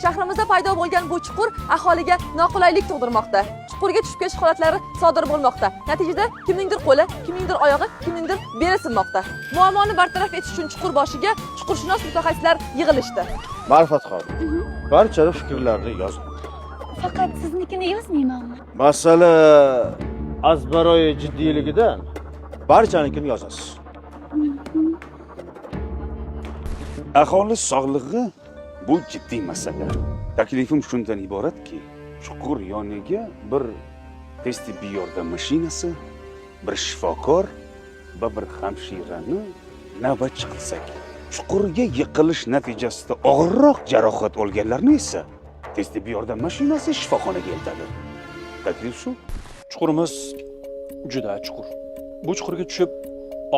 Shahrimizda paydo bo'lgan bu chuqur aholiga noqulaylik tug'dirmoqda. Chuqurga tushib ketish holatlari sodir bo'lmoqda. Natijada kimningdir qo'li, kimningdir oyog'i, kimningdir beli sinmoqda. Muammoni bartaraf etish uchun chuqur boshiga chuqurshunos mutaxassislar yig'ilishdi. Ma'rifatxon, barchani fikrlarini yozing. Faqat siznikini yozmaymanmi? Masala azbaroyi jiddiyligidan barchanikini yozasiz. Aholi sog'lig'i bu jiddiy masala. Taklifim shundan iboratki, chuqur yoniga bir tez tibbiy yordam mashinasi, bir shifokor va bir hamshirani navbatchi qilsak, chuqurga yiqilish natijasida og'irroq jarohat olganlarni esa tez tibbiy yordam mashinasi shifoxonaga eltadi. Taklif shu. Chuqurimiz juda chuqur. Bu chuqurga tushib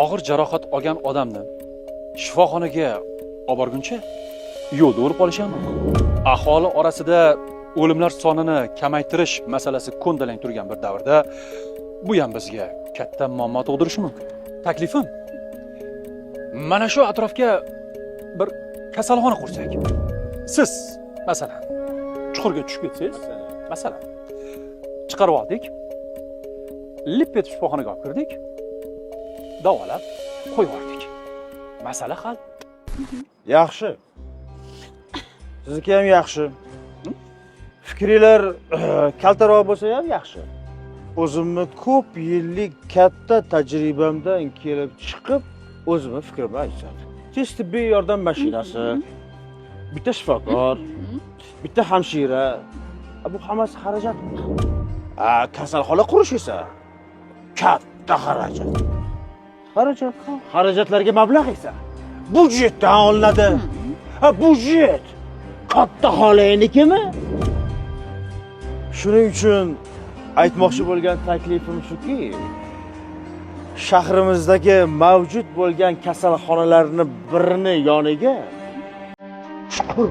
og'ir jarohat olgan odamni shifoxonaga olib borguncha yo'lda o'lib qolishi ham mumkin. Aholi orasida o'limlar sonini kamaytirish masalasi ko'ndalang turgan bir davrda bu ham bizga katta muammo tug'dirishi mumkin. Taklifim, mana shu atrofga bir kasalxona qursak. Siz masalan chuqurga tushib ketsangiz, masalan, chiqarib oldik, lip etib shifoxonaga olib kirdik, davolab qo'yib yubordik. Masala hal. Yaxshi. Sizniki ham yaxshi. Fikringlar kaltaroq bo'lsa ham yaxshi. O'zimni ko'p yillik katta tajribamdan kelib chiqib, o'zimni fikrimni aytsam. Tez tibbiy yordam mashinasi, bitta shifokor, bitta hamshira, bu hammasi xarajat. Kasalxona qurish esa katta xarajat. Xarajat, xarajatlarga mablag' esa budjetdan olinadi. Ha, budjet katta xolangnikimi? Shuning uchun aytmoqchi bo'lgan taklifim shuki, shahrimizdagi mavjud bo'lgan kasalxonalarni birini yoniga chuqur.